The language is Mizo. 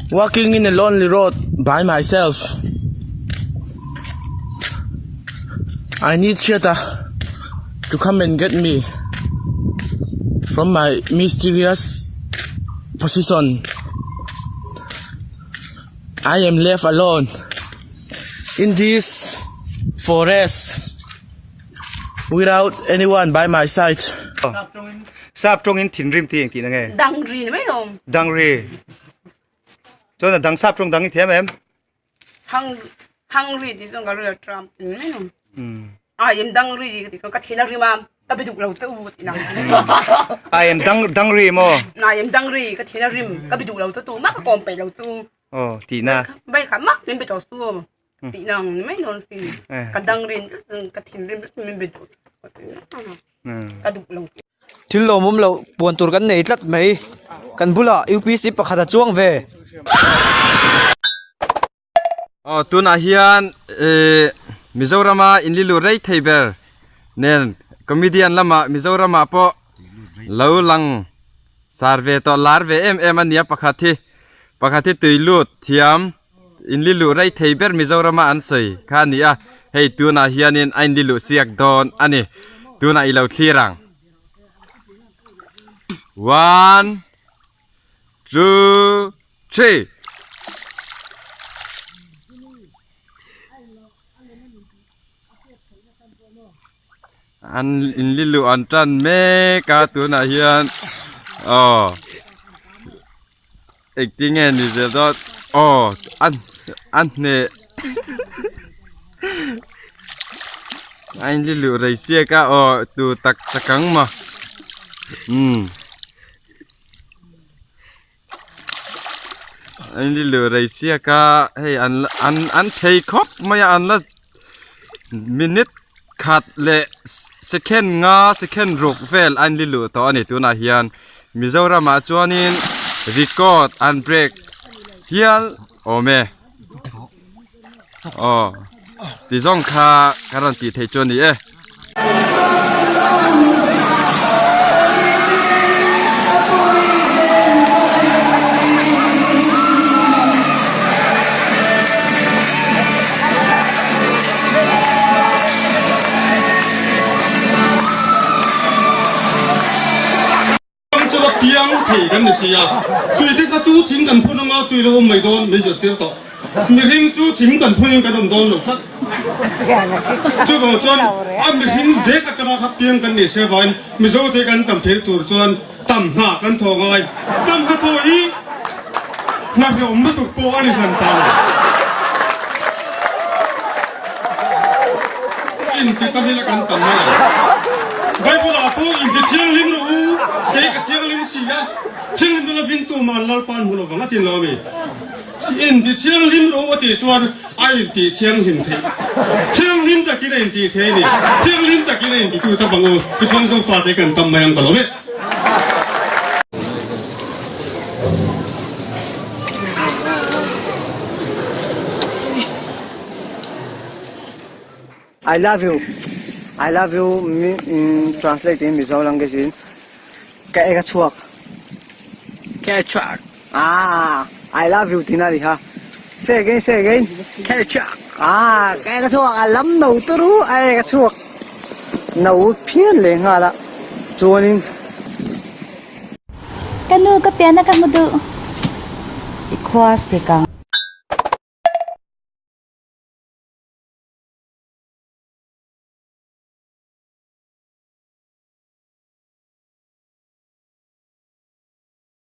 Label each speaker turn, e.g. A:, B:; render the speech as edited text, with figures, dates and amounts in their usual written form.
A: Walking in a lonely road by myself. I need Hriata to come and get me from my mysterious position. I am left alone in this forest without anyone by my side.
B: Sap tawngin thinrim tih engtih na nge?
C: Dangri ni mai lo.
B: Dangri. Chuan a dang sap tawng dang i thiam em?
C: Hung hungry ti chuan ka ri tram ti mai lo. I am dangri ti chuan ka thin a rim a ka be duh lo te u ti nang.
B: I am dang dangri maw?
C: I am dangri ka thin a rim ka be duh lo te tu mah ka kawm peih lo tu.
B: Aw tih na.
C: Bai kha mah min be tawh su. Tih nang ni mai lo si. Ka dangri ka thinrim min be duh. Ka duh lo.
D: Thil lawmawm loh puan tur kan nei tlat mai. Kan bulah UPC pakhat a chuang ve.
E: Aw tunah hian eh Mizorama inlilut rei thei ber nen comedian lamah Mizoramah pawh lo lang sar ve tawh lar ve em em a nia pakhat hi pakhat hi tuilut thiam Inliluh rei thei ber Mizorama an sawi kha a ni a, hei tunah hianin a inliluh siak dawn a ni. Tunah i lo thlir ang. One, two, three. An inliluh an tan mek a tunah hian aw. Engtin nge ni zel dawn aw a a hneh a inli luh rei siak a aw tu tak chak ang maw umm a inli luh rei siak a hei an an an thei khawp mai a an la minute khat leh second nga second ruk vel a inli luh tawh a ni tunah hian. Mizoramah chuanin record an break hial awm e aw ti zawng kha ka rawn tih theih chu a ni e.
F: Ram chu a piang thei kan ni si a, tui te kha chu thing kan phun anga tui lo awm mai dawn min zirtir tawh. Mihring chu thing kan phunin kan awm dawn lo tlat. Chuvang chuan a mihring vek atanga kha piang kan ni se vain Mizo te kan tam theih tur chuan tam hna kan thaw ngai. Tam hna thaw hi hna hrehawm lutuk pawh a ni hran ta lo. Inti tam ila kan tam mai ang. Bible ah pawh inti thianghlim rawh u, kei ka thianghlim si a, thianghlim lovin tumah Lalpa an hmu lovang a ti lo ami? Inti thianghlim rawh u a tih chuan a inti thianghlim theih. Thianghlim takin a inti thei a ni. Thianghlim takin a inti tu ta bang u, tichuan Zofate kan tam mai ang ka lawm e.
D: I love you I love you mi translate in Mizo language in ka ek a chhuak
A: Ka ek chhuak
D: ah I love you tihna a ni kha say again say again
A: Ka ek chhuak
D: ah ka ek a chhuak a lam no turu a ek a chhuak no phian leh nghal a chuanin
G: Ka nu ka pian a ka hmu duh. I khua sik ang.